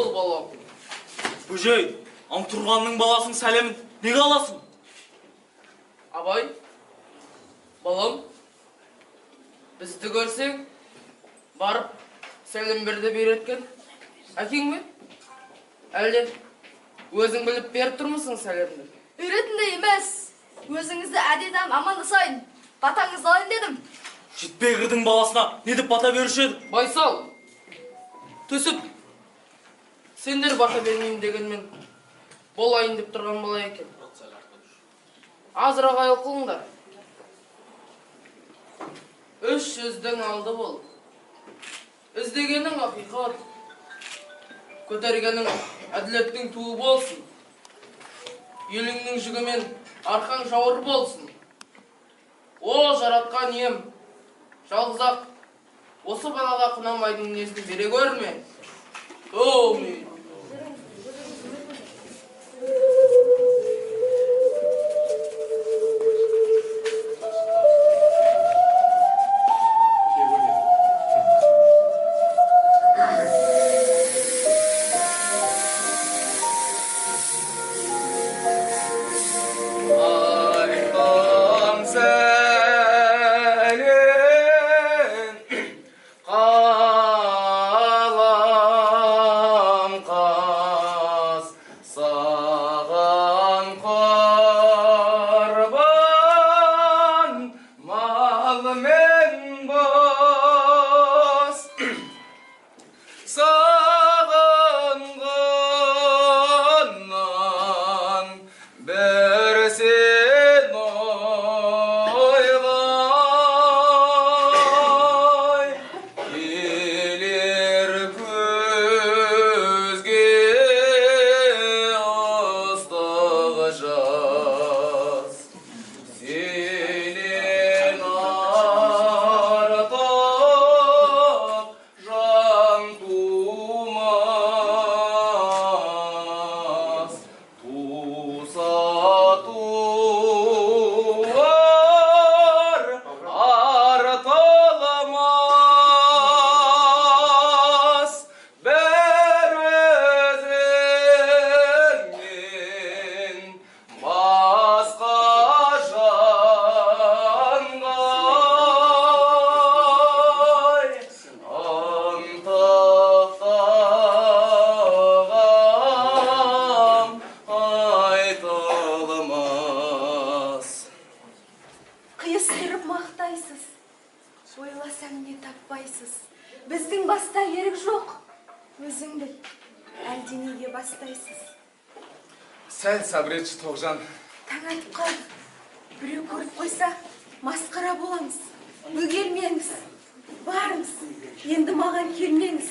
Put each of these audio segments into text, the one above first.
Бол, балам. Бөжей, Антұрғанның баласының сәлемін неге аласың? Абай, балам, бізді көрсең, барып сәлем бер деп үйреткен әкең бе? Әлде өзің біліп беріп тұрмысың сәлемді? Үйретіндей емес. Өзіңізді әдетім амандасайын, батаңызды алайын дедім. Жетпегірдің баласына не деп бата беруші еді? Байсал, Түсіп, сендер бата бермеймін дегенмен болайын деп тұрған бала екен. Азырақ айыл қылыңдар. 300-дің алды бол. Іздегенің ақиқат, көтергенің әділеттің туы болсын. Еліңнің жүгімен арқаң жауыр болсын. О, жаратқан ием, жалғыз-ақ осы балаға Құнанбайдың мінезін бере көрме. Әумин. Сәл сабыр етші, Тоғжан. Таң атып қалды. Біреу көріп қойса, масқара боламыз. Бөгелмеңіз. Барыңыз. Енді маған келмеңіз.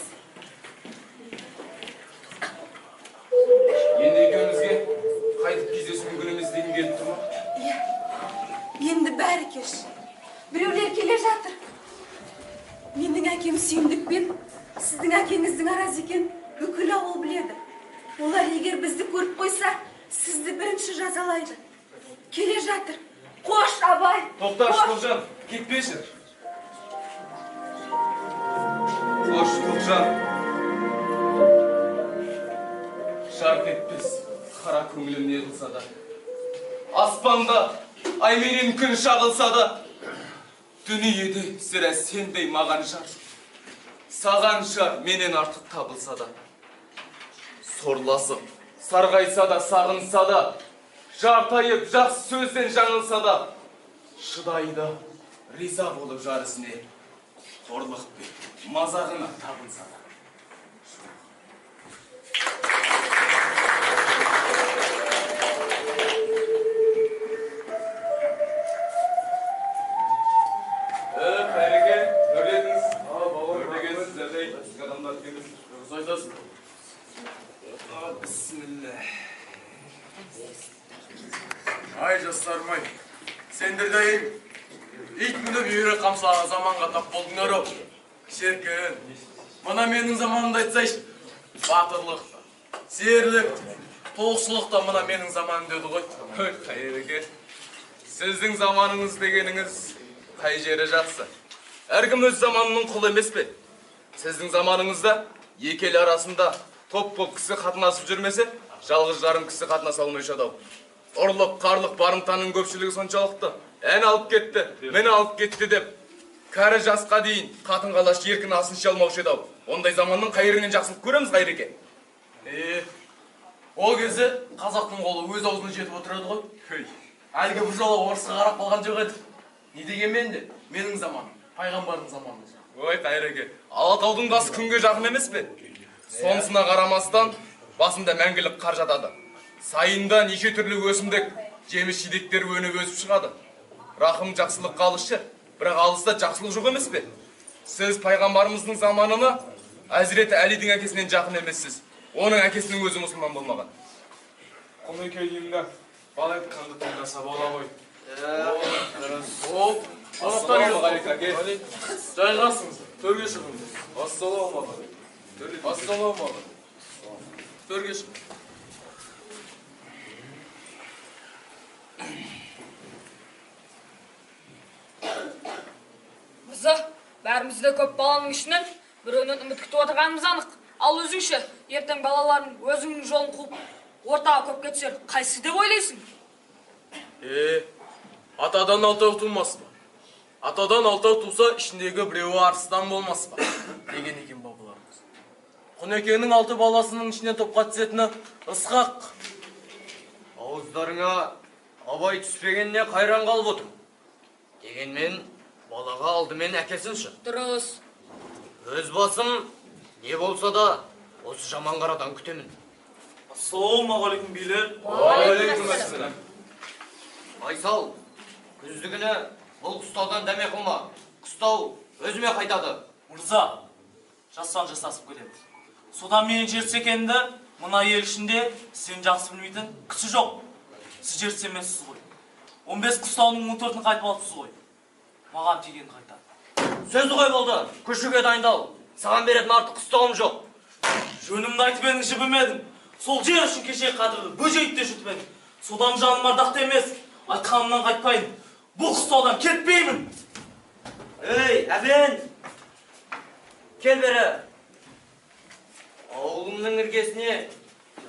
Енді екеумізге қайтып кездесу мүмкін емес деген келіп тұр ма? Иә. Енді бәрі кеш. Біреулер келе жатыр. Менің әкем Сүйіндікпен сіздің әкеңіздің араз екен бүкіл ауыл біледі. Олар егер бізді көріп қойса, сізді бірінші жазалайды. Келе жатыр. Қош, Абай. Тоқташы, Тоғжан, кетпеші. Қош, Тоғжан. Жарқ етпес қара көңілім не қылса да, аспанда ай менен күн шағылса да, дүниеде сірә сендей маған жар, саған жар менен артық табылса да, сорласып, сарғайса да, сағынса да, жартайып, жақсы сөзден жаңылса да, шыдайды, риза болып жар ісіне, қорлықпен мазағына табынса да. Қайреке, өрледіңіз. Өрлегенсіз, әдей, сізге адамдар келіңіз. Дұрыс айтасыз. Бісміллә. Ай жастарым ай, сендер де ит мініп үйрек қамсылаған заманға тап болдыңдар ау. Шеркін, мына менің заманымды айтсайшы, батырлық та, серлік те, тоқшылық та мына менің заманым деді ғой. Қайреке, сіздің заманыңыз дегеніңіз қай жері жақсы? Әркім өз заманының құлы емес пе? Сіздің заманыңызда екі ел арасында Топ боп кісі қатынасып жүрмесе, жалғыз жарым кісі қатынаса алмай ау. Ұрлық, қарлық, барымтаның көпшілігі соншалықты. Ән алып кетті, мені алып кетті деп. Кәрі жасқа дейін қатын қалаш еркін асын іше алмаушы еді ау. Ондай заманның қайырынан жақсылық көреміз, Қайреке. Ол кезде қазақтың қолы өз аузына жетіп отырады ғой. Әлгі бір жолы орысқа қарап қалған жоқ еді. Не дегенмен де менің заманым, пайғамбардың заманы. Ой, Қайреке, Алатаудың басы күнге жақын емес пе? Сонысына қарамастан басында мәңгілік қар жатады. Сайында неше түрлі өсімдік, жеміс жидектер өніп өсіп шығады. Рахым жақсылыққа алысшы, бірақ алыста жақсылық жоқ емес пе? Сіз пайғамбарымыздың заманына Әзіреті Әлидің әкесінен жақын емессіз. Оның әкесінің өзі мұсылман болмаған. Құнеке деймін, бала айтқанды тыңдаса бола ғой. Ассалаумағалейкум. Жайғасыңыз, төрге шығыңыз. Ассалаумағалейкум. Ассалаумағалейкум. Төрге шығыңыз. Мырза, бәріміз де көп баланың ішінен біреуінен үміт күтіп отырғанымыз анық. Ал өзіңше, ертең балаларың өзіңнің жолын қуып, ортаға көпке түсер, қайсы деп ойлайсың? Атадан алтау тумас па? Атадан алтау туса, ішіндегі біреуі арыстан болмас па? Деген екен бабаларымыз. Құнекеңнің алты баласының ішінен топқа түсетіні Ысқақ. Ауыздарыңа абай түспегеніне қайран қалып отырмын. Дегенмен балаға алдымен әкесінші. Дұрыс. Өз басым не болса да осы жаман қарадан күтемін. Ассалаумағалейкум, билер. Уағалейкум. Байсал, күздігіні бұл қыстаудан дәме қылма. Қыстау өзіме қайтады. Мырза, жастан жасасып келеді. Содан менің жерсіз екенімді мына ел ішінде сен жақсы білмейтін кісі жоқ. Сіз жерсіз емессіз ғой. 15 қыстауының 14-ін қайтып алыпсыз ғой. Маған тиген қайтады. Сөзді қой болды. Көшуге дайындал. Саған беретін артық қыстауым жоқ. Жөнімді айтып едің, жібімедім. Сол жер үшін кеше қадірлі бөжейді де жұтып едім. Содан жаным ардақты емес. Айтқанымнан қайтпайын. Бұл қыстаудан кетпеймін. Ей, Әбен! Кел бері. Ауылымның іргесіне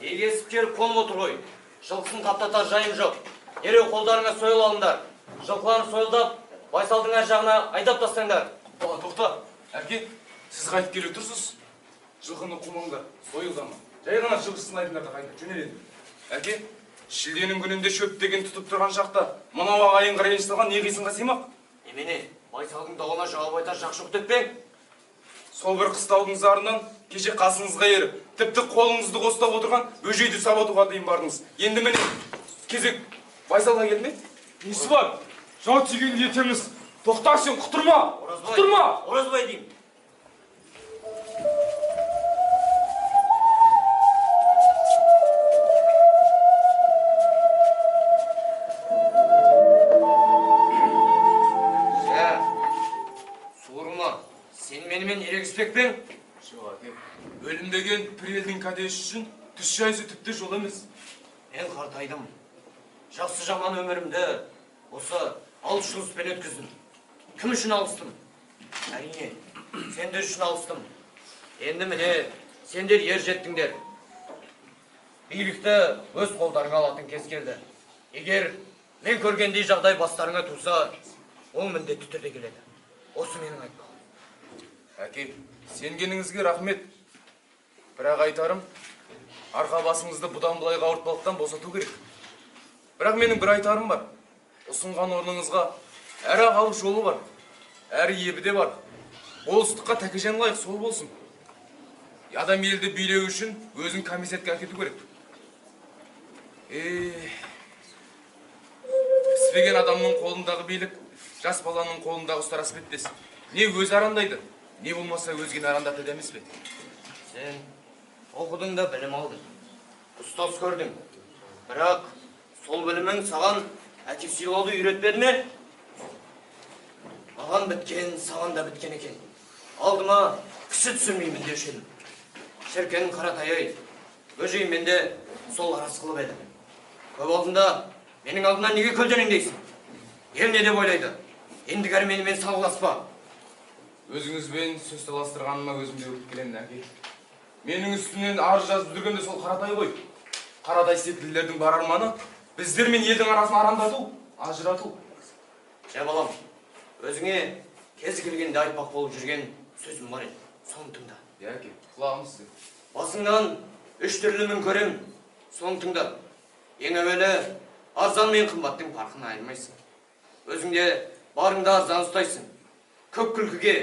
егесіп келіп қонып отыр ғой. Жылқысын қаптатар жайым жоқ. Дереу қолдарыңа сойыл алыңдар. Жылқыларын сойылдап, Байсалдың әр жағына айдап тастаңдар. Тоқта, әке, сіз қайтып келе тұрсыз. Жылқыны қумаңдар, сойылдама. Жай ғана жылқысын айдыңдар да қайта жөнеледі. Әке, шілденің күнінде шөп деген тұтып тұрған шақта мынау ағайынға реніш салған не қисынға сыймақ? Немене, Байсалдың дауына жауап айтар жақ жоқ деп пе? Сол бір қыстаудың зарынан кеше қасыңызға еріп, тіпті қолыңызды қостап отырған бөжейді сабатуға дейін бардыңыз. Енді міне кезек Байсалға келді ме? Несі бар? Жау тигенде етеміз. Тоқта, сен құтырма! Құтырма! Оразбай деймін. Суырма, сен менімен ерегіспек пе? Жоқ, әке. Өлім деген бір елдің кәдесі үшін түс жайсы тіпті жол емес. Мен қартайдым. Жақсы жаман өмірімді осы алыс жұлыспен өткіздім. Кім үшін алыстым? Әрине, сендер үшін алыстым. Енді міне, сендер ер жеттіңдер. Билікті өз қолдарыңа алатын кез келді. Егер мен көргендей жағдай бастарыңа туса, ол міндетті түрде келеді. Осы менің айтпағым. Әке, сенгеніңізге рахмет. Бірақ айтарым, арқа басыңызды бұдан былайғы ауыртпалықтан босату керек. Бірақ менің бір айтарым бар. Ұсынған орныңызға әрі ағалық жолы бар, әрі ебі де бар. Болыстыққа Тәкежан лайық, сол болсын. Адам елді билеу үшін өзін комиссиятқа әкету керек. Піспеген адамның қолындағы билік, жас баланың қолындағы ұстар аспетпес. Не өзі арандайды, не болмаса өзгені арандатады емес пе? Сен оқыдың да білім алдың, ұстаз көрдің. Бірақ сол білімің саған әке сыйлауды үйретпеді ме? Маған біткен, саған да біткен екен. Алдыма кісі түсірмеймін деуші едім. Шіркен Қаратай-ай, бөжеймен де сол араз қылып еді. Көп алдында менің алдымнан неге көлденеңдейсің? Ел не деп ойлайды? Ендігәрі менімен салғыласпа. Өзіңізбен сөз таластырғаныма өзім де өкініп келемін, әке. Менің үстімнен арыз жазып жүрген де сол Қаратай ғой. Қаратай секілділердің бар арманы біздер мен елдің арасын арандату, ажырату. Жә балам, өзіңе кезі келгенде айтпақ болып жүрген сөзім бар еді. Соны тыңда. Иә, әке, құлағым сізде. Басыңнан үш түрлі мін көрем, соны тыңда. Ең әуелі арзан мен қымбаттың парқын айырмайсың. Өзіңде барыңды арзан ұстайсың. Көп күлкіге,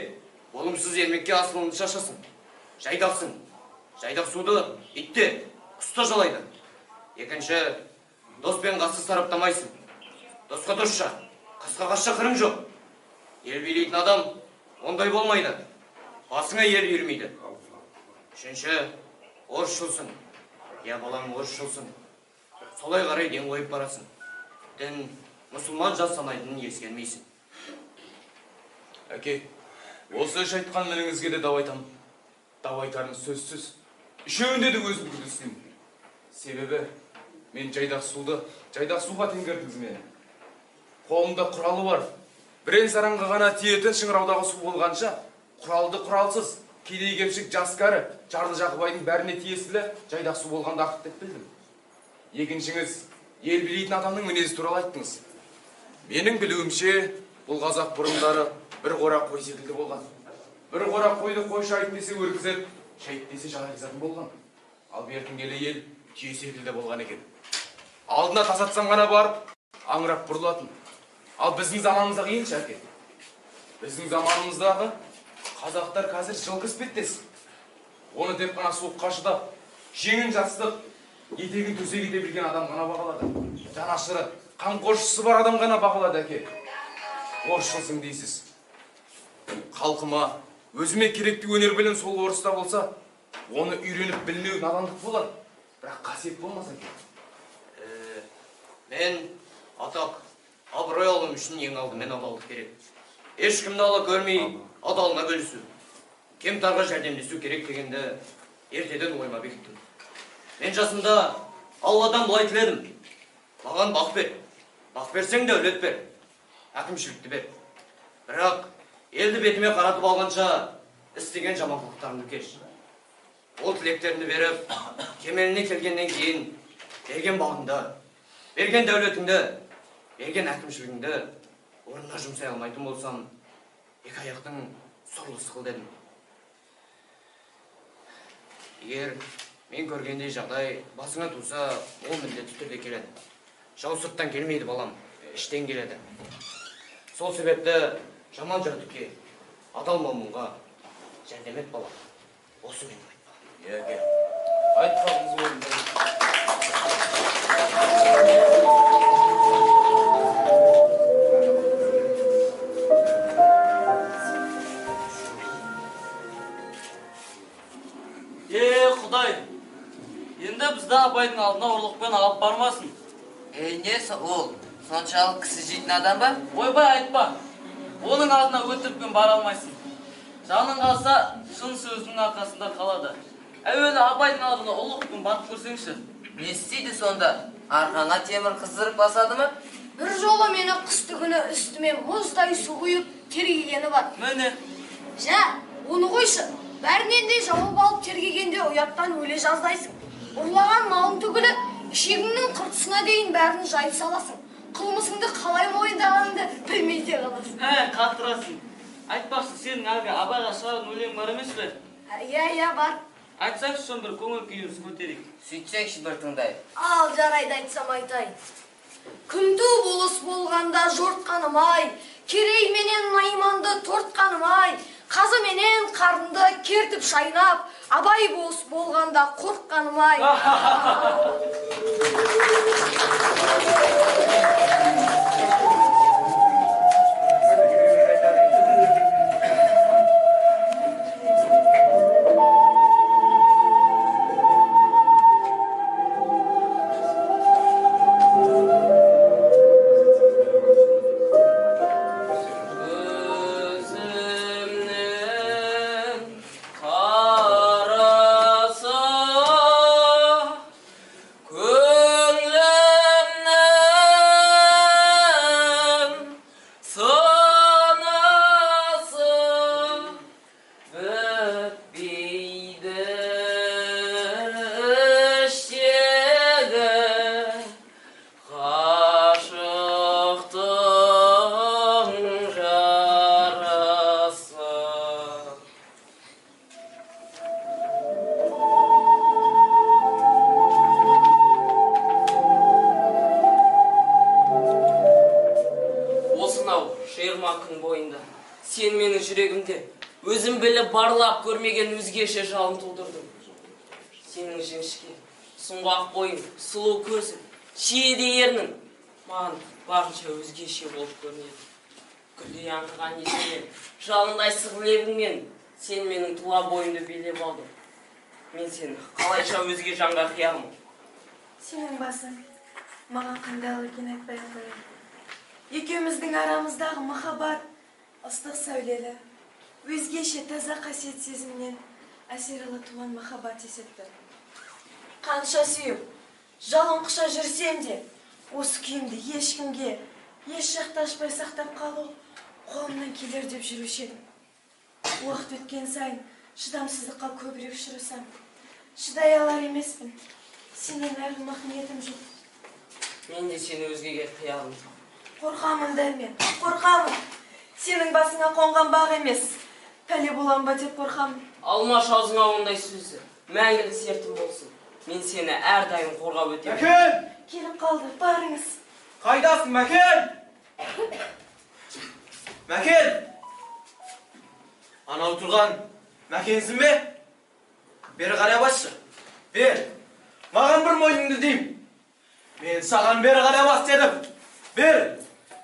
болымсыз ермекке асылыңды шашасың. Жайдақсың. Жайдақ суды ит те, құс та жалайды. Екінші, дос пен қасты сараптамайсың. Досқа досша, қасқа қасша қырың жоқ. Ел билейтін адам ондай болмайды. Басыңа ел үйірмейді. Үшінші, орысшылсың. Я балам, орысшылсың. Солай қарай ден қойып барасың. Дін мұсылман жас санайтынын ескермейсің. Әке, осы үш айтқан мініңізге де дау айтамын. Дау айтарым сөзсіз. Үшеуінде де өзім күдістімін. Себебі мен жайдақ суды жайдақ суға теңгердіңіз мені. Қолымда құралы бар. Бірен-сараңға ғана тиетін шыңыраудағы су болғанша, құралды құралсыз, кедей кепшік жас кәрі, жарлы жақыбайдың бәріне тиесілі жайдақ су болғанды артық деп білдім. Екіншіңіз, ел билейтін адамның мінезі туралы айттыңыз. Менің білуімше, бұл қазақ бұрындары бір қора қой секілді болған. Бір қора қойды қойшы айт десе өргізіп, шайт десе жалайғызатын болған. Ал бертін келе ел түйе секілді болған екен. Алдына тас атсаң ғана барып, аңырап бұрылатын. Ал біздің заманымыздағы ел ше, әке? Біздің заманымыздағы қазақтар қазір жылқы іспеттес. Оны тек қана суыққа шыдап, жеңін жастық, етегін төсек ете білген адам ғана бағалады. Жанашыры, қамқоршысы бар адам ғана бағалады, әке. Орысшылсың дейсіз. Халқыма, өзіме керекті өнер білім сол орыста болса, оны үйреніп білмеу надандық болар. Бірақ қасиет болмас, әке. Мен атақ, абырой алым үшін ең алдымен адалдық керек. Ешкімді ала көрмей, адалына бөлісу, кемтарға жәрдемдесу керек дегенді ертеден ойыма бекіттім. Мен жасымда Алладан былай тіледім. Маған бақ бер. Бақ берсең дәулет бер. Әкімшілікті бер. Бірақ елді бетіме қаратып алғанша істеген жаман қылықтарымды кеш. Ол тілектерімді беріп, кемеліне келгеннен кейін берген бағыңды, берген дәулетіңді, берген әкімшілігіңді орнына жұмсай алмайтын болсам, екі аяқтың сорлысы қыл дедім. Егер мен көргендей жағдай басыңа туса, ол міндетті түрде келеді. Жау сырттан келмейді, балам, іштен келеді. Сол себепті жаман жәутікке, адал момынға жәрдем ет, балам. Осы менің айтпағым. Иә, әке. Айтпағыңыз орынды. Құдай, енді бізді Абайдың алдына ұрлықпен алып бармасын. Ей, несі ол? Соншалық кісі жейтін адам ба? Ойбай, айтпа. Оның алдына өтірікпен бара алмайсың. Жаның қалса, шын сөзінің арқасында қалады. Әуелі Абайдың алдына ұлықпен барып көрсеңші. Не істейді сонда? Арқаңа темір қыздырып басады ма? Бір жолы мені қысты күні үстіме мұздай су құйып тергегені бар. Міне. Жә, оны қойшы. Бәрінен де жауып алып тергегенде ұяттан өле жаздайсың. Ұрлаған малың түгілі ішегіңнің қыртысына дейін бәрін жайып саласың. Қылмысыңды қалай мойындағаныңды білмей де қаласың. Ә, қатырасың. Айтпақшы, сенің әлгі Абайға шығарған өлең бар емес пе? Иә, иә, бар. Айтсаңшы, соны бір көңіл күйімізді көтерейік. Сөйтсеңші бір тыңдайық. Ал жарайды, айтсам айтайын. Күнту болыс болғанда жортқаным ай, Керей менен Найманды тортқаным ай, Қазы менен қарынды кертіп шайнап, Абай болыс болғанда қорыққаным ай. Көзімнің қарасы, көңілімнің Өзім біліп барлап көрмеген өзгеше жалын тудырдың. Сенің жіңішке, сұңғақ бойың, сұлу көзің, шиедей ернің маған барынша өзгеше болып көрінеді. Гүлдей аңқыған есіңмен, жалындай сық лебіңмен сен менің тұла бойымды билеп алдың. Мен сені қалайша өзге жанға қиямын? Сенің басың маған қандай екенін айтпай ақ қояйын. Екеуміздің арамыздағы махаббат ыстық сәулелі, өзгеше таза қасиет сезімінен әсер ала туған махаббат есепті. Қанша сүйіп, жалын құша жүрсем де, осы күйімді ешкімге, еш жақта ашпай сақтап қалу қолымнан келер деп жүруші едім. Уақыт өткен сайын шыдамсыздыққа көбірек ұшырасам, шыдай алар емеспін. Сенен айырылмақ ниетім жоқ. Мен де сені өзгеге қиямын. Қорқамын, Дәрмен, қорқамын. Сенің басыңа қонған бақ емес, пәле болам ба деп қорқамын. Алмаш аузыңа ондай сөзі, мәңгілік сертім болсын. Мен сені әрдайым қорғап өтемін. Мәкен! Келіп қалды, барыңыз. Қайдасың, Мәкен? Мәкен! Анау тұрған Мәкенсің бе? Бері қарай басшы. Бер. Маған бір мойныңды деймін. Мен саған бері қарай бас дедім. Бер.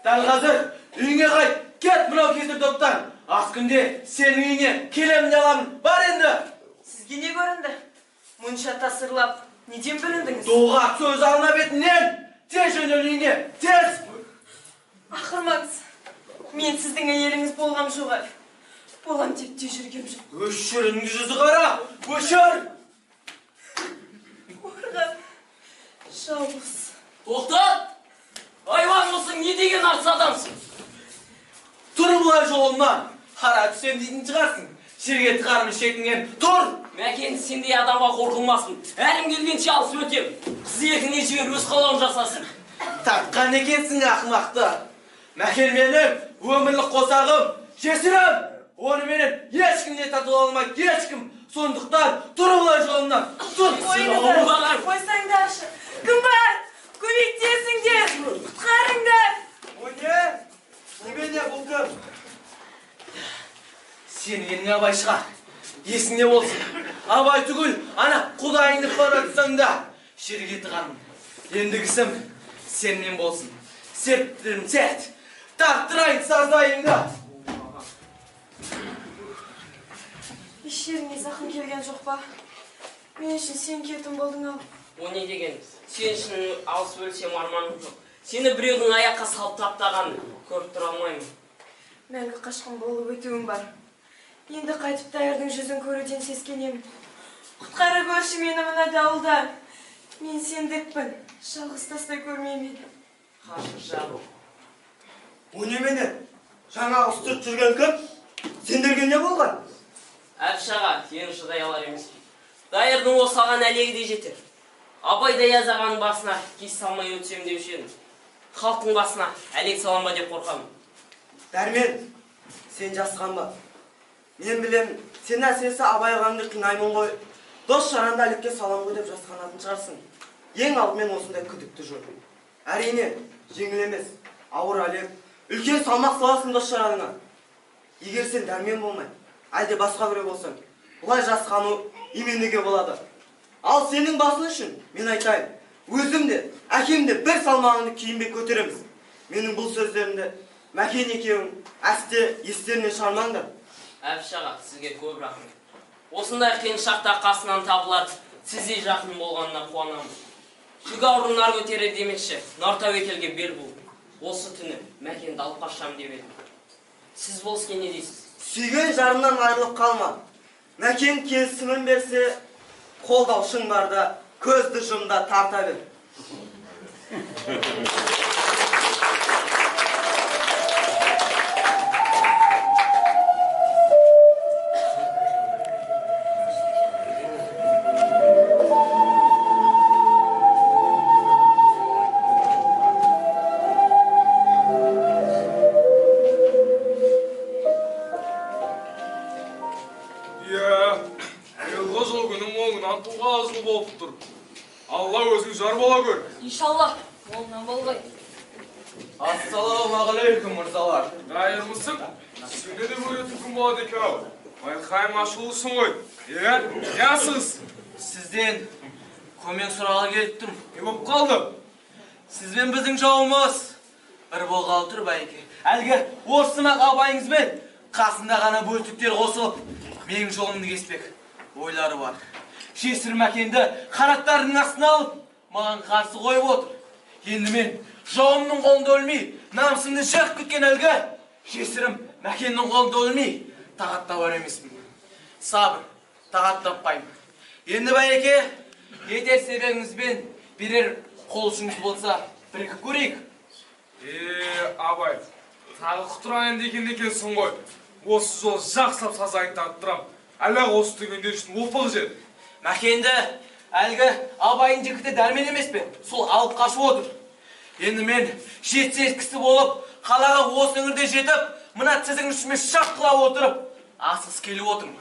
Дәл қазір үйіңе қайт. Кет мынау кесір топтан. Аз күнде сенің үйіңе келемін де аламын. Бар енді. Сізге не көрінді? Мұнша тасырлап, неден бүліндіңіз? Доға сөз алма бетінен. Тез жөнел үйіңе, тез! Ақырмаңыз. Мен сіздің әйеліңіз болғам жоқ әлі. Болам деп те жүргем жоқ. Өшір, үніңді жүзі қара! Өшір! Орға, жауыз. Тоқтат! Айуан болсаң, не деген арсыз адамсың? Тұр бұлай жолымнан. Қара түсем дейтін шығарсың. Жерге тығармын шекінген. Тұр! Мәкен, сендей адамға қорқылмасын. Әлім келгенше алысып өтем. Қыз еркіне жібер, өз қалауын жасасын. Тартқан екенсің ақымақты. Мәкен менің өмірлік қосағым, жесірім. Оны менен ешкім не татула алмайды, ешкім. Сондықтан тұр бұлай жолымнан. Тұр! Қойыңыздар, қойсаңдаршы. Кім бар? Көмектесіңдер, құтқарыңдар. О не? Немене бұл кім? Сенің еліңе Абай шығар. Есіңде болсын. Абай түгіл, ана құдайыңды қаратсаң да жерге тығармын. Ендігісім сенмен болсын. Серттірім серт, тарттырайын сазайыңды. Еш жеріңе зақым келген жоқ па? Мен үшін сен кетім болдың ау. О не деген? Сен үшін алысып өлсем арманым жоқ. Сені біреудің аяққа салып таптағанын көріп тұра алмаймын. Мәңгі қашқын болып өтуім бар. Енді қайтып дайырдың жүзін көруден сескенемін. Құтқара көрші мені мына дауылдан. Мен сендікпін, жалғыз тастай көрмей мені. Қашық жабық. О немене? Жаңағы үстірт жүрген кім? Сендерге не болған? Әбіш аға, сені шыдай алар емеспін. Дайырдың осаған әлегі де жетер. Абай Даяз ағаның басына кес салмай өтсем деуші едім. Халықтың басына әлек салам ба деп қорқамын. Дәрмен, сен жасқанба. Мен білемін, сен әсіресе Абай ағаңды қинаймын ғой. Дос жаранды әлекке салам ғой деп жасқанатын шығарсың. Ең алдымен осындай күдікті жол. Әрине, жеңіл емес, ауыр әлек. Үлкен салмақ саласың дос жараныңа. Егер сен Дәрмен болмай, әлде басқа біреу болсаң, бұлай жасқану именуге болады. Ал сенің басың үшін мен айтайын, өзім де, әкем де бір салмағыңды киінбей көтереміз. Менің бұл сөздерімді Мәкен екеуің әсте естерінен шығармаңдар. Әбіш аға, сізге көп рахмет. Осындай қиын шақта қасынан табылар, сіздей жақын болғанына қуанамын. Жүк ауырын нар көтерер демекші, нар тәуекелге бел буып, осы түні Мәкенді алып қашам деп едім. Сіз болыске не дейсіз? Сүйген жарымнан айырылып қалма. Мәкен келісімін берсе, қолдаушың барда, көзді жұмда тарта бер. İnşallah, молынан болғай. Ассалаумағалейкум, мырзалар. Дайырмысың? Сені де көретін күн болады екен ау. Байқайым ашулысың ғой. Е, не асығыс? Сізден көмек сұрағалы келіп тұрмын. Не болып қалды? Сізбен біздің жауымыз бір болғалы тұр, байеке. Әлгі орыссымақ абайыңызбен қасында ғана бөлтіктер қосылып, менің жолымды кеспек ойлары бар. Жесір Мәкенді қанаттарының астына алып, маған қарсы қойып отыр. Енді мен жауымның қолында өлмей, намысымды жырып кеткен әлгі жесірім Мәкеннің қолында өлмей, тағат табар емеспін. Сабыр, тағат таппаймын. Енді байеке, етер себебіңізбен берер қол ұшыңыз болса, бірігіп көрейік. Абай, тағы құтырайын деген екенсің ғой. Осы жолы жақсылап сазайын тарттырам. Әлі-ақ осы дегендер үшін опық жер. Мәкенді әлгі Абайдың жігіті Дәрмен емес пе? Сол алып қашып отыр. Енді мен жетсе кісі болып, қалаға осы өңірде жетіп, мына тіздің үстіме шапқылап отырып, асығыс келіп отырмын.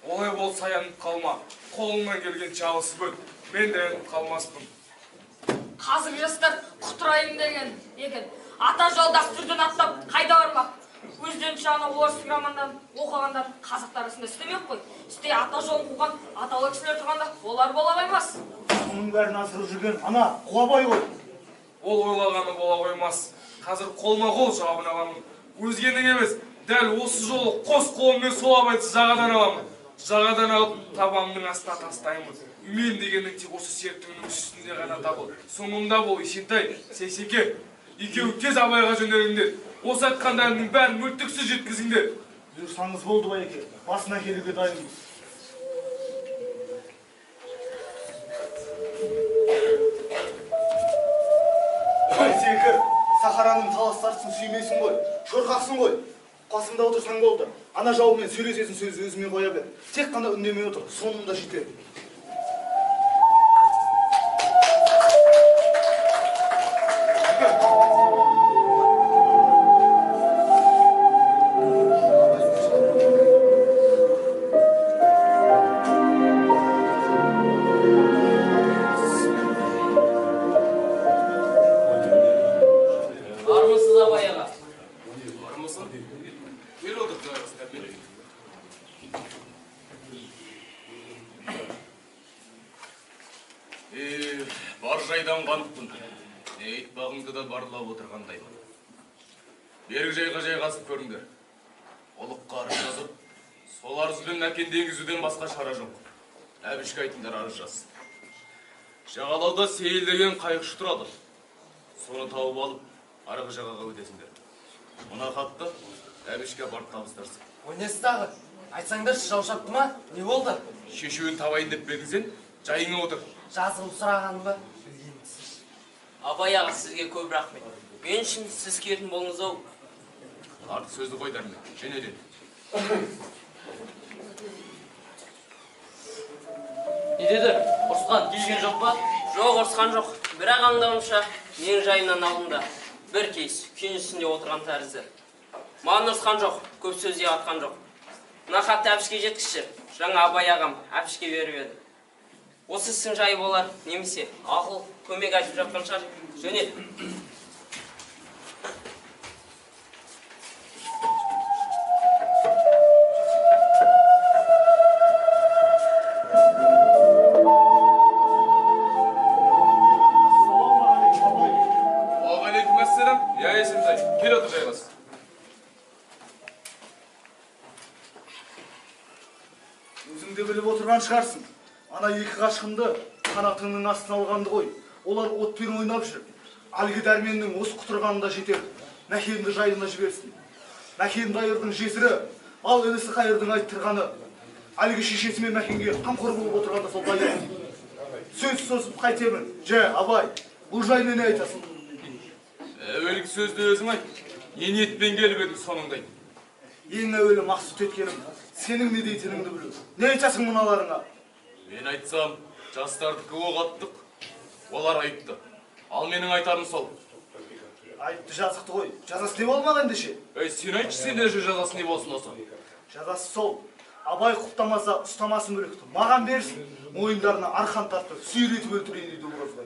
Олай болса аянып қалма. Қолыңнан келгенше алысып өт. Мен де аянып қалмаспын. Қазіргі жастар құтырайын деген екен. Ата жолды ақтүрден аттап қайда бармақ? Өздерінше ана орыс романдан оқығандар қазақтар арасында істемек қой. Істе ата жолын қуған аталы кісілер тұрғанда олар бола қоймас. Оның бәрін асырып жүрген ана Қуабай ғой. Ол ойлағаны бола қоймас. Қазір қолма-қол жауабын аламын. Өзгенің емес, дәл осы жолы қос қолыммен сол Абайды жағадан аламын. Жағадан алып табанымның астына тастаймын. Мен дегенің тек осы серттіңнің үстінде ғана табыл. Соңында бол, Есентай, Сейсеке. Екеуі тез Абайға жөнеліңдер. Осы айтқандарының бәрін мүлтіксіз жеткізіңдер. Бұйырсаңыз болды, байеке. Басына келуге дайынбыз. Сейсеке, сахараның талас-тартысын сүймейсің ғой, шорқақсың ғой. Қасымда отырсаң болды. Ана жауымен сөйлесесің сөзді өзіме қоя бер. Тек қана үндемей отыр, соңында жетер. Армысыз, Абай аға. Армысың? Кел отыр, жайғас, Дәрмен. Бар жайдан қаныппын. Не айтпағыңды да барлап отырғандаймын. Берік жайға жайғасып көріңдер. Ұлыққа арыз жазып, сол арызбен Мәкенді енгізуден басқа шара жоқ. Әбішке айтыңдар арыз жазсын. Жағалауда Сейіл деген қайықшы тұрады. Соны тауып алып, арғы жағаға өтесіңдер. Мына хатты Әбішке барып табыстарсың. О несі тағы? Айтсаңдаршы, жау шапты ма? Не болды? Шешуін табайын деп пе едің сен? Жайыңа отыр. Жазығым сұрағаным ба? Абай аға, сізге көп рахмет. Мен үшін сіз келетін болдыңыз ау. Артық сөзді қой, Дәрмен. Жөнеледі. Не деді? Ұрысқан келген жоқ па? Жоқ, ұрысқан жоқ. Бірақ аңдауымша, менің жайымнан алдында бір кейс күйін үстінде отырған тәрізді. Маған ұрысқан жоқ, көп сөз де атқан жоқ. Мына хатты Әбішке жеткізші. Жаңа Абай ағам Әбішке беріп еді. Осы істің жайы болар, немесе ақыл көмек айтып жатқан шығар. Жөнел. Ассалаумағалейкум, Абай. Уағалейкум ассалам. Я, Есентай, кел отыр, жайғас. Өзің де біліп отырған шығарсың. Ана екі қашқынды қанатыңның астына алғанды ғой. Олар отпен ойнап жүр. Әлгі Дәрменнің осы құтырғанында жетер. Мәкенді жайына жіберсін. Мәкен Дайырдың жесірі, ал інісі Қайырдың айттырғаны. Әлгі шешесі мен Мәкенге қамқор болып отырғанда сол Дайыр. Сөз созып қайтемін. Жә, Абай, бұл жайында не айтасың? Әуелгі сөзді өзің айт. Не ниетпен келіп едің соныңды айт. Ең әуелі мақсұт еткенім, сенің не дейтініңді білу. Не айтасың мыналарыңа? Мен айтсам, жастардікі оқ аттық, олар айыпты. Ал менің айтарым сол. Айыпты жазықты ғой. Жазасы не болмақ ендеше? Ей, сен айтшы, сен де жазасы не болсын осы? Жазасы сол. Абай құптамаса, ұстамасын мүлікті. Маған берсін. Мойындарына арқан тартып, сүйретіп өлтірейін дейді Оразбай.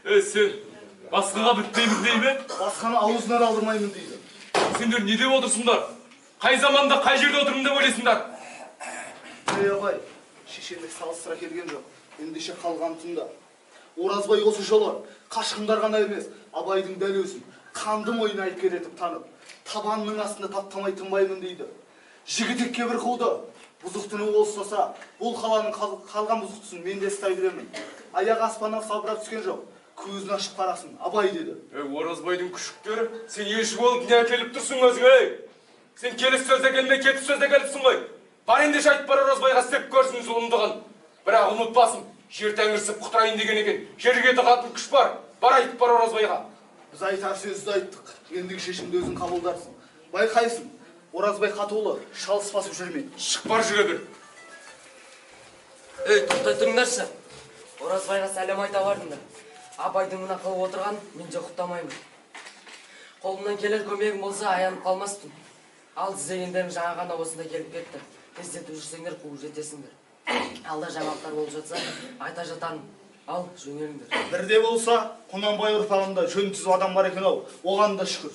Ей, сен басқаға бітпеймін дей ме? Басқаны аузына да алдырмаймын дейді. Сендер не деп отырсыңдар? Қай заманда, қай жерде отырмын деп ойлайсыңдар? Ей, абай, шешендік салыстыра келген жоқ. Ендеше қалған тыңда. Оразбай осы жолы қашқындар ғана емес, Абайдың дәл өзін қанды мойын айыпкер етіп танып, табанының астында таптамай тынбаймын дейді. Жігітекке бір қуды. Бұзықтыны ол ұстаса, бұл қаланың қалған бұзықтысын мен де ұстай беремін. Аяғы аспаннан салбырап түскен жоқ. Көзін ашып қарасын, Абай деді. Ей, Оразбайдың күшіктері, сен елші болып не әкеліп тұрсың өзің, ей? Сен келіс сөз әкелмей, кетіс сөз әкеліпсің ғой. Бар ендеше айтып бар Оразбайға істеп көрсін зұлымдығын. Бірақ ұмытпасын, жер тәңірсіп құтырайын деген екен. Жерге тығатын күш бар. Бар айтып бар Оразбайға. Біз айтар сөзді айттық. Ендігі шешімді өзің қабылдарсың. Байқайсың, Оразбай қатулы, шалыс басып жүрме. Шық бар, жүре бер. Ей, тоқтай тұрыңдаршы. Оразбайға сәлем айта бардыңдар. Абайдың мына қылып отырғанын мен де құптамаймын. Қолымнан келер көмегім болса аянып қалмаспын. Ал іздегендерім жаңа ғана осында келіп кетті. Тездетіп жүрсеңдер қуып жетесіңдер. Алда жаңалықтар болып жатса айта жатармын. Ал жөнеліңдер. Бірде болса Құнанбай ұрпағында жөн түзу адам бар екен ау. Оған да шүкір.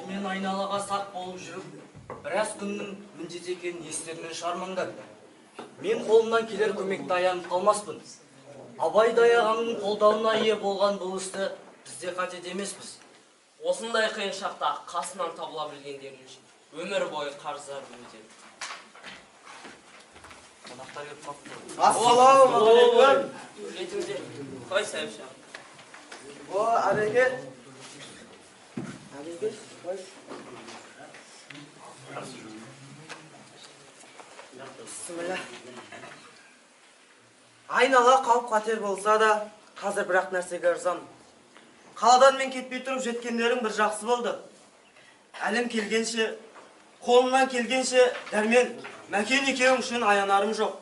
Алдымен айналаға сақ болып жүріп, біраз күннің міндеті екенін естерінен шығармаңдар. Мен қолымнан келер көмекті аянып қалмаспын. Абай ағамның қолдауына ие болған бұл істі біз де қате демеспіз. Осындай қиын шақта қасынан табыла білгендерің үшін өмір бойы қарыздар өтеді. Қонақтар келіп қалыпты. Ассалаумағалейкум. Жетіңдер. Қой Сәбіш. О, әбеке. Әбеке, қой. Бісміллә. Айнала қауіп-қатер болса да, қазір бір-ақ нәрсеге ырзамын. Қаладан мен кетпей тұрып жеткендерің бір жақсы болды. Әлім келгенше, қолымнан келгенше Дәрмен, Мәкен екеуің үшін аянарым жоқ.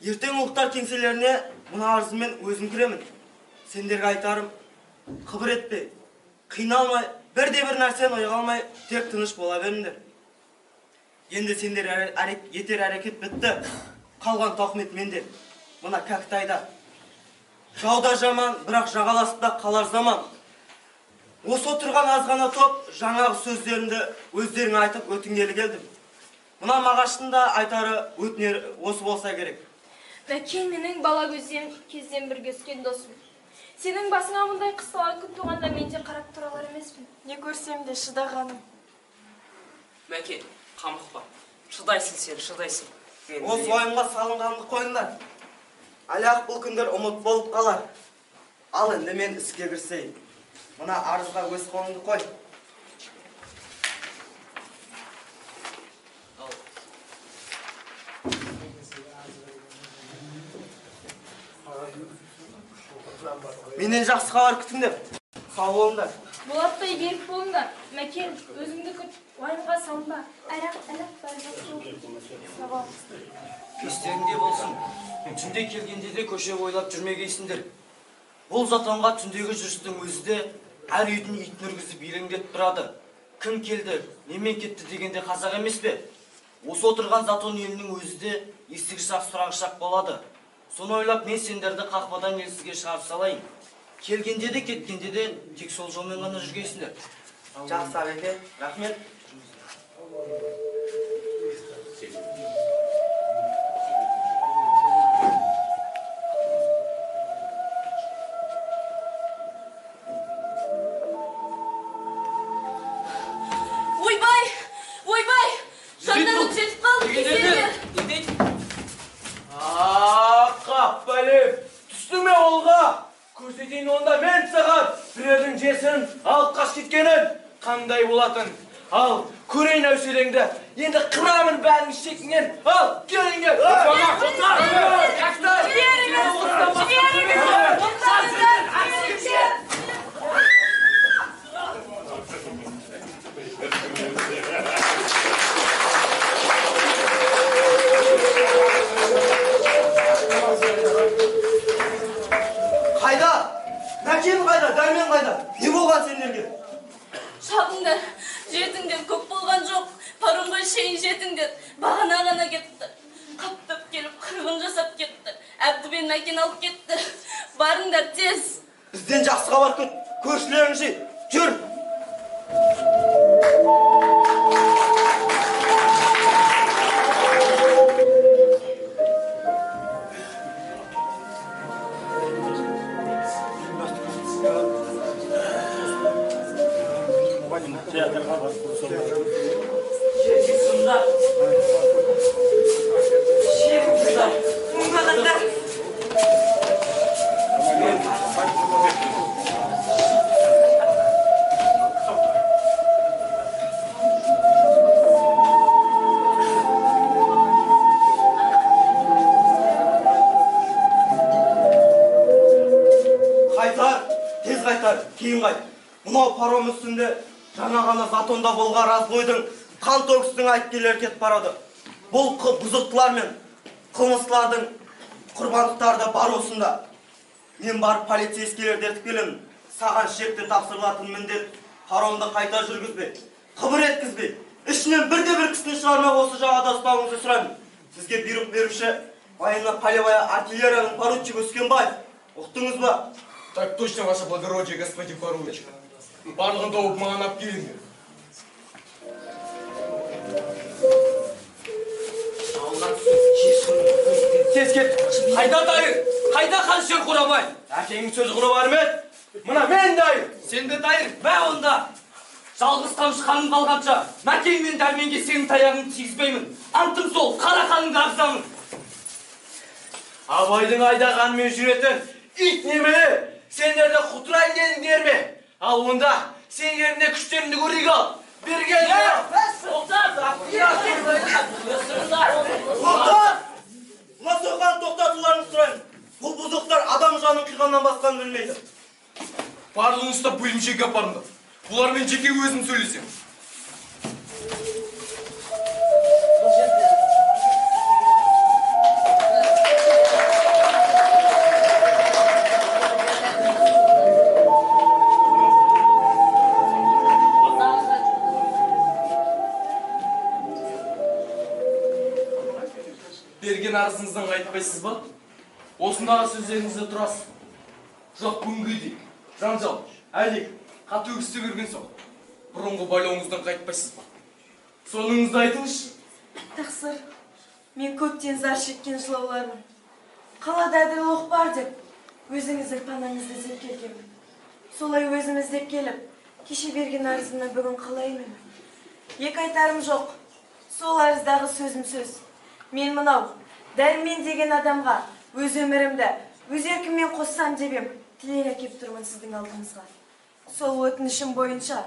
Ертең ұлықтар кеңселеріне мына арызыммен өзім кіремін. Сендерге айтарым, қыбыр етпей, қиналмай, бірде-бір нәрсені ойға алмай, тек тыныш бола беріңдер. Енді сендер етер әрекет бітті. Қалған тоқмет менде. Мына Кәкітайда. Жауда жаман, бірақ жағаласып та қалар заман. Осы отырған азғана топ жаңағы сөздерімді өздеріңе айтып өтінгелі келдім. Мына мағаштың да айтары өтінері осы болса керек. Мәкен менің бала кезден бірге өскен досым. Сенің басыңа мұндай қысталаң күн туғанда мен де қарап тұра алар емеспін. Не көрсем де шыдағаным. Мәкен, қамықпа. Шыдайсың сен, шыдайсың. Осы уайымға салынғанды қойыңдар. Әлі-ақ бұл күндер ұмыт болып қалар. Ал енді мен іске кірісейін. Мына арызға өз қолыңды қой. Менен жақсы хабар күтіңдер. Сау болыңдар. Болаттай берік болыңдар. Мәкен, өзіңді күт, уайымға салынба. Әлі-ақ бәрі жақсы болды. Сау бол. Естеріңде болсын. Түнде келгенде де көше бойлап жүрмегейсіңдер. Бұл затонға түндегі жүрістің өзі де әр үйдің итін үргізіп елеңдетіп тұрады. Кім келді, немен кетті дегенде қазақ емес пе? Осы отырған затон елінің өзі де естігіш-ақ сұрағыш-ақ болады. Соны ойлап мен сендерді қақпадан елсізге шығарып салайын. Келгенде де кеткенде де тек сол жолмен ғана жүргейсіңдер. Жақсы, әбеке, рахмет. Ойбай, ойбай, жандарым жетіп қалды, кесеңдер. Қап бәлем, түстің ме олға? Көрсетейін онда мен саған біреудің жесірін алып қашып кеткенін қандай болатын. Ал, көрейін әуселеңді, енді қырамын бәрінің шекінен. Ал, келіңдер. Қайда? Мәкен қайда? Дәрмен қайда? Не болған сендерге? Шабыңдар, жетіңдер, көп болған жоқ. Паромға шейін жетіңдер. Бағана ғана кетті. Қаптап келіп, қырғын жасап кетті. Әбді мен Мәкен алып кетті. Барыңдар тез. Бізден жақсы хабар күт. Көршілерің жи. Жүр. Қайтар, тез қайтар, кейін қайт. Мынау паром үстінде жаңа ғана затонда болған разбойдың қан төгістің айыпкерлері кетіп барады. Бұл бұзықтылар мен қылмыстылардың құрбандықтары да бар осында. Мен барып полицейскийлерді ертіп келемін. Саған шекті тапсырылатын міндет паромды қайта жүргізбей, қыбыр еткізбей, ішінен бірде-бір кісіні шығармай осы жағада ұстауыңызды сұраймын. Сізге бұйрық беруші военно-полевая артиллерияның поручигі Өскенбаев. Ұқтыңыз ба? Так точно, ваше благородие, господин поручик. Барлығын тауып маған ап келіңдер. Тез кет. Қайда Тайыр? Қайда Қаншер Қорабай? Әкеңнің сөзі құны бар ма еді? Мына мен Тайыр. Сен де Тайыр, мә онда. Жалғыз тамшы қаным қалғанша, Мәкең мен Дәрменге сенің таяғыңды тигізбеймін. Антым сол, қара қаныңды ағызамын. Абайдың айдағанымен жүретін ит немене? Сендерді құтырайын дедіңдер ме? Ал онда сендердің де күштеріңді көрейік ал. Берген! Тоқтат! Тоқтат! Мына соқаны тоқтатуларыңызды сұраймын. Бұл бұзықтар адам жанын қиғаннан басқаны білмейді. Барлығын ұстап бөлімшеге апарыңдар. Бұлармен жеке өзім сөйлесем. Берген арызыңыздан қайтпайсыз ба? Осындағы сөздеріңізде тұрасыз. Жоқ, бүгінгі дейік. Жанжал, әлек, қатты өкісте көрген соң, бұрынғы байлауыңыздан қайтпайсыз ба? Соныңызды айтыңызшы. Тақсыр, мен көптен зар шеккен жылаулармын. Қалада әділ оқ бар деп, өзіңіздің панаңызды іздеп келгенмін. Солай өзім іздеп келіп, кеше берген арызымнан бүгін қалай емемін. Екі айтарым жоқ, сол арыздағы сөзім сөз. Мен мынау, Дәрмен деген адамға өз өмірімді, өз еркіммен қоссам деп ем, тілек әкеп тұрмын сіздің алдыңызға. Сол өтінішім бойынша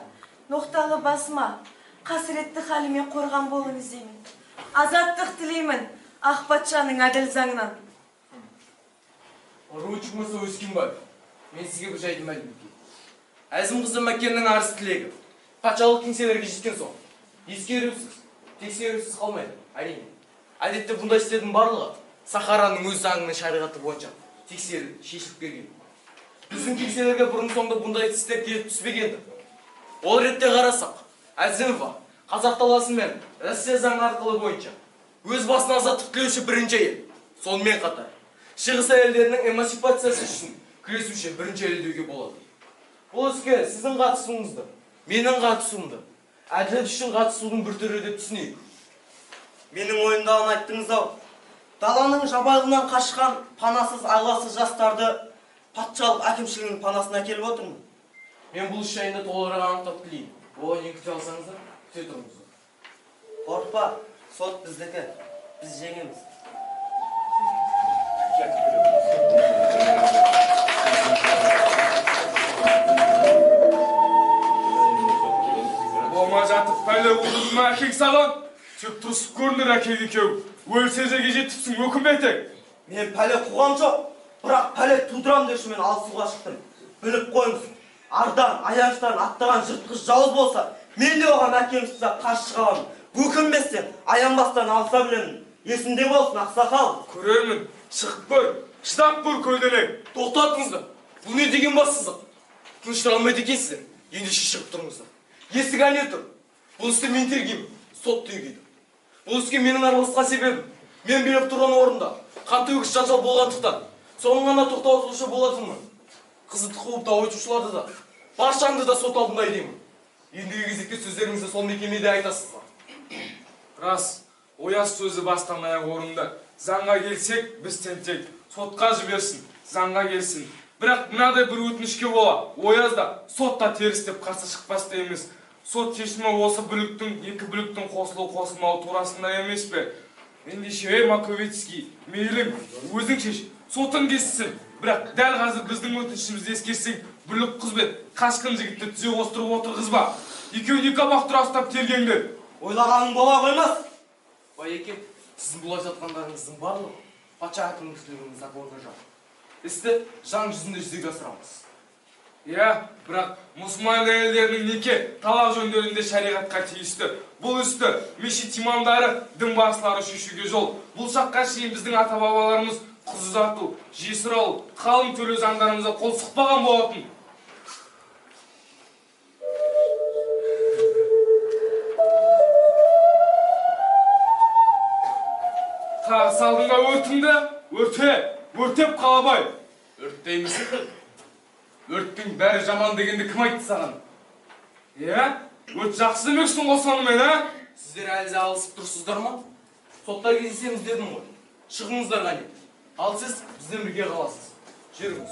ноқталы басыма, қасіретті халіме қорған болыңыз деймін. Азаттық тілеймін ақ патшаның әділ заңынан. Поручик мырза Өскенбаев, мен сізге бір жайды мәлім етейін. Әзім қызы Мәкеннің арыз тілегі патшалық кеңселерге жеткен соң ескерусіз, тексерусіз қалмайды, әрине. Әдетте бұндай істердің барлығы Сахараның өз заңы мен шариғаты бойынша тексеріліп, шешіліп келген. Біздің кеңселерге бұрын соңды бұндай істер келіп түспегенді. Ол ретте қарасақ, Әзімова қазақ даласы мен Россия заңы арқылы бойынша өз басына азаттық тілеуші бірінші әйел. Сонымен қатар, шығыс әйелдерінің эмансипациясы үшін күресуші бірінші әйел деуге болады. Бұл іске сіздің қатысуыңызды, менің қатысуымды, әділет үшін қатысудың бір түрі деп түсінейік. Менің ойымдағыны айттыңыз ау. Даланың жабайылығынан қашқан панасыз, айласыз жастарды патшалық әкімшілігінің панасына әкеліп отырмын. Мен бұл іс жайында толығырақ анықтап тілеймін. Оған не күте алсаңыздар, күте тұрыңыздар. Қорықпа, сот біздікі, біз жеңеміз. Болма жатып пәле қудырды ма әкең саған? Тек тұрысып көрінер әкең екеу. Өлсе жерге жетіпсің, өкінбе тек. Мен пәле қуғам жоқ, бірақ пәле тудырам деуші мен алысуға шықтым. Біліп қойыңыз, ардан, аяныштан аттаған жыртқыш жауыз болса, мен де оған әкемсіз қарсы шыға аламын. Өкінбестен, аянбастан алыса білемін. Есінде болсын, ақсақал. Көрермін, шығып көр, шыдап көр көлденең. Тоқтатыңыздар, бұл не деген бассыздық? Тыныштыра алмайды екенсіздер, ендеше шығып тұрыңыздар. Есік әне тұр. Бұл істі мен тергеймін, сот тергейді. Бұл іске менің араласқан себебім, мен билеп тұрған орында қантөгіс жанжал болғандықтан, соның ғана тоқтатушы болатынмын. Қызды қуып дау айтушыларды да, баршаңды да сот алдында айдаймын. Ендігі кезекте сөздеріңізді сол мекемеде айтасыздар. Рас, Ояз сөзі бастан аяқ орынды. Заңға келсек, біз тентек. Сотқа жіберсін, заңға келсін. Бірақ мынадай бір өтінішке бола, Ояз да, сот та теріс деп қарсы шықпас та емес. Сот шешімі осы бүліктің, екі бүліктің қосылу қосылмауы турасында емес пе? Ендеше, ей Маковецкий, мейлің, өзің шеш, сотың кессін. Бірақ дәл қазір біздің өтінішімізді ескерсең, бүлік қыз бен қашқын жігітті түзе қостырып отырғызба. Екеуін екі абақ тұра ұстап тергеңдер. Ойлағаның бола қоймас. Байеке, сіздің бұл айтқандарыңыздың барлығы патша әкімшілігінің законына жат. Істі заң жүзінде жүзеге асырамыз. Иә, бірақ мұсылман әйелдерінің неке, талақ жөндерінде шариғатқа тиісті. Бұл істі мешіт имамдары, дін басылары шешуге жол. Бұл шаққа шейін біздің ата-бабаларымыз қыз ұзату, жесір алу, қалың төлеу заңдарымызға қол сұқпаған болатын. Тағы салдың ба өртіңді? Өрте, өртеп қалабай. Өрттеймісің? Өрттің бәрі жаман дегенді кім айтты саған? Иә? Өте жақсы демексің ғой сонымен, ә? Сіздер әлі де алысып тұрсыздар ма? Сотта кездесеміз дедім ғой. Шығыңыздар қане. Ал сіз бізбен бірге қаласыз. Жүріңіз.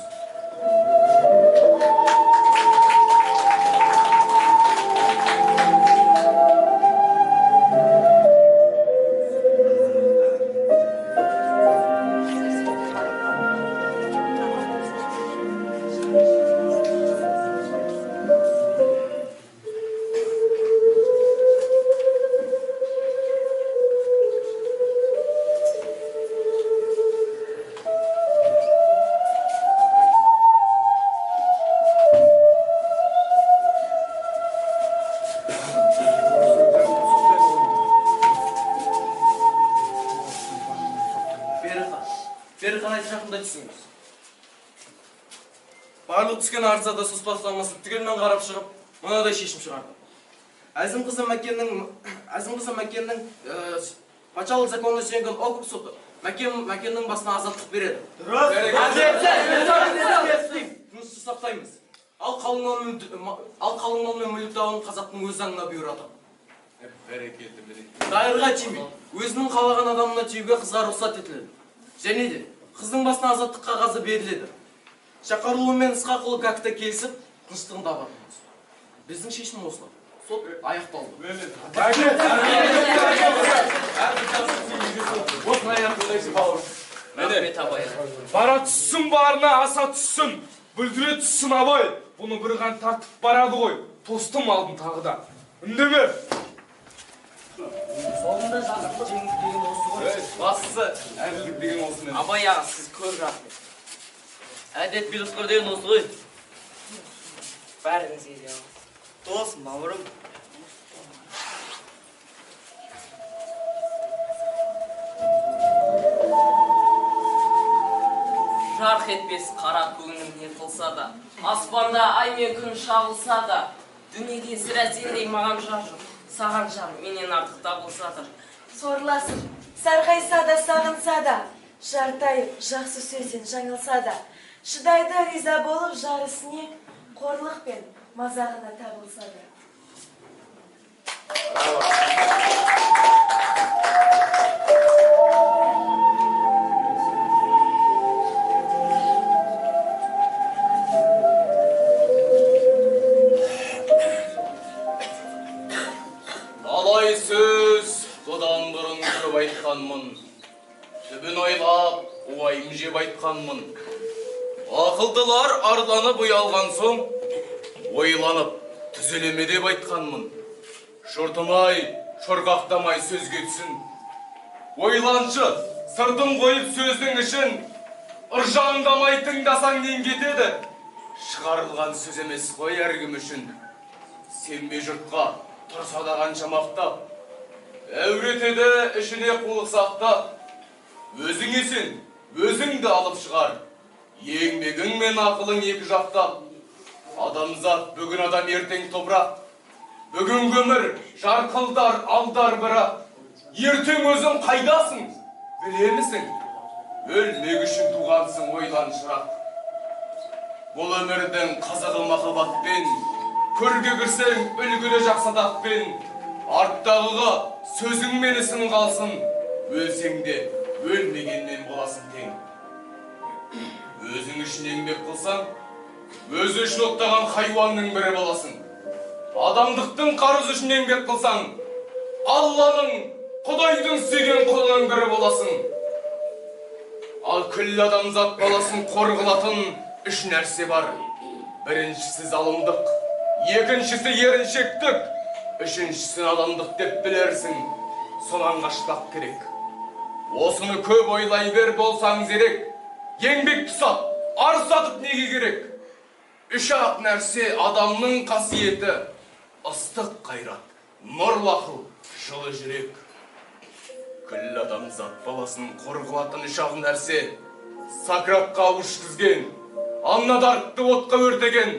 Барлық түскен арызада сөз бастамасын түгелмен қарап шығып, мынадай шешім шығарды. Әзім қызы Мәкеннің патшалық законына сүйенген округ соты Мәкеннің басына азаттық береді. Тыныштық сақтаймыз. Ал қалың мал мен мүлік дауын қазақтың өз заңына бұйырады. Дайырға тимей, өзінің қалаған адамына тиюге қызға рұқсат етіледі. Және де қыздың басына азаттық қағазы беріледі. Шақырылуы мен Ысқақұлы как-то келісіп, тыныштығын табатынбыз. Біздің шешім осылай. Сот аяқталды. Бара түссін барына, аса түссін, бүлдіре түссін Абай. Бұны бір қан тартып барады ғой. Тостым алдым тағы да. Үндеме. Соңында жақсылық жеңіп деген осы ғой. Бастысы әділдік деген осы. Абай аға, сіз көп рахмет. Әдет билісқыр деген осы ғой. Бәріңізге де алғыс. Дос, бауырым. Жарқ етпес қара көңілім не қылса да, аспанда ай мен күн шағылса да, дүниеде сірә сендей маған жар жоқ, саған жар менен артық табылса да. Сорласып, сарғайса да, сағынса да, жартайып, жақсы сөзден жаңылса да, шыдайды риза болып жар ісіне, қорлық пен мазағына табылса да. Талай сөз бұдан бұрын көп айтқанмын, түбін ойлап, уайым жеп айтқанмын. Ақылдылар арланып ұялған соң, ойланып түзелеме деп айтқанмын. Жұртымай, шорқақтамай сөзге түсін. Ойланшы, сыртын қойып сөздің ішін, ыржаңдамай тыңдасаң нең кетеді? Шығарылған сөз емес қой әркім үшін. Сенбе жұртқа, тұрса да қанша мақтап, әуретеді ішіне қулық сақтап. Өзіңе сен, өзіңді алып шығар. Еңбегің мен ақылың екі жақтап. Адамзат бүгін адам, ертең топырақ. Бүгін өмір жарқылдар алдар бірақ. Ертең өзің қайдасың, білемісің? Өлмек үшін туғансың, ойлан шырақ. Бұл өмірдің қызығы махаббатпен, көрге кірсең үлгілі жақсы атақпен. Арттағыға сөзің мен ісің қалсын, өлсең де өлмегенмен боласың тең. Өзің үшін еңбек қылсаң, өзі үшін оттаған хайуанның бірі боласың. Адамдықтың қарызы үшін еңбек қылсаң, Алланың, Құдайдың сүйген құлының бірі боласың. Ал күллі адамзат баласын қор қылатын үш нәрсе бар. Біріншісі залымдық, екіншісі еріншектік, үшіншісі адамдық деп білерсің. Сонан қашпақ керек. Осыны көп ойлай бер болсаң зерек. Еңбек тұсап, ар сатып неге керек? Үш-ақ нәрсе адамның қасиеті: ыстық қайрат, нұрлы ақыл, жылы жүрек. Күллі адамзат баласын қор қылатын үш-ақ нәрсе: Сократқа ауыз ішкізген, Анна Даркты отқа өртеген,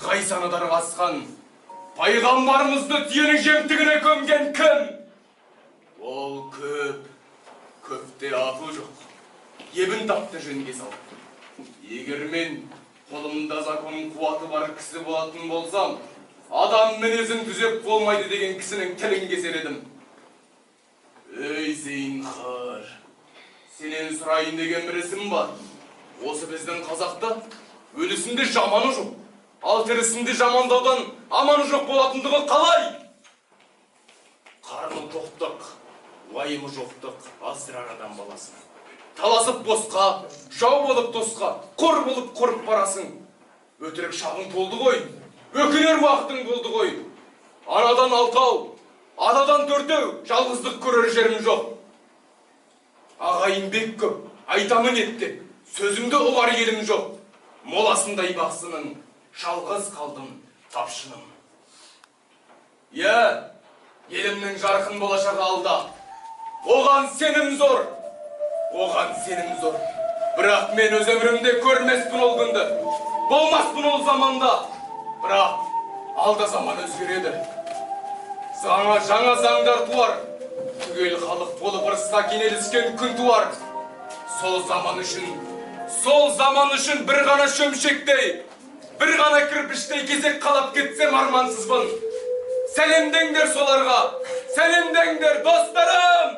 Ғайсаны дарға асқан, пайғамбарымызды түйенің жемтігіне көмген кім? Ол көп, көпте ақыл жоқ, ебін тапты жөнге салып. Егер мен қолымда закон қуаты бар кісі болатын болсам, Адам мінезін түзеп болмайды деген кісінің тілін кесер едім. Ей, зейінқар, сенен сұрайын деген бір ісім бар. Осы біздің қазақта өлісінде жаманы жоқ, ал тірісінде жамандаудан аманы жоқ болатындығы қалай? Қарны тоқтық, уайымы жоқтық, аздырар адам баласын. Таласып босқа, жау болып досқа, қор болып құрып барасың. Өтірік шағың толды ғой, өкінер уақытың болды ғой. Анадан алтау, анадан төртеу, жалғыздық көрер жерім жоқ. Ағайын бек көп, айтамын еттеп, сөзімді ұғар елім жоқ. Моласындай бақсының, жалғыз қалдым тапшыным. Иә, елімнің жарқын болашағы алда. Оған сенім зор, оған сенім зор. Бірақ мен өз өмірімде көрмеспін ол күнді, болмаспын ол заманда. Бірақ алда заман өзгереді. Жаңа заңдар туар, түгел халық болып ырысқа кенеліскен күн туар. Сол заман үшін бір ғана шөмшектей, бір ғана кірпіштей кезек қалап кетсем армансызбын. Сәлемдеңдер соларға, сәлемдеңдер достарым!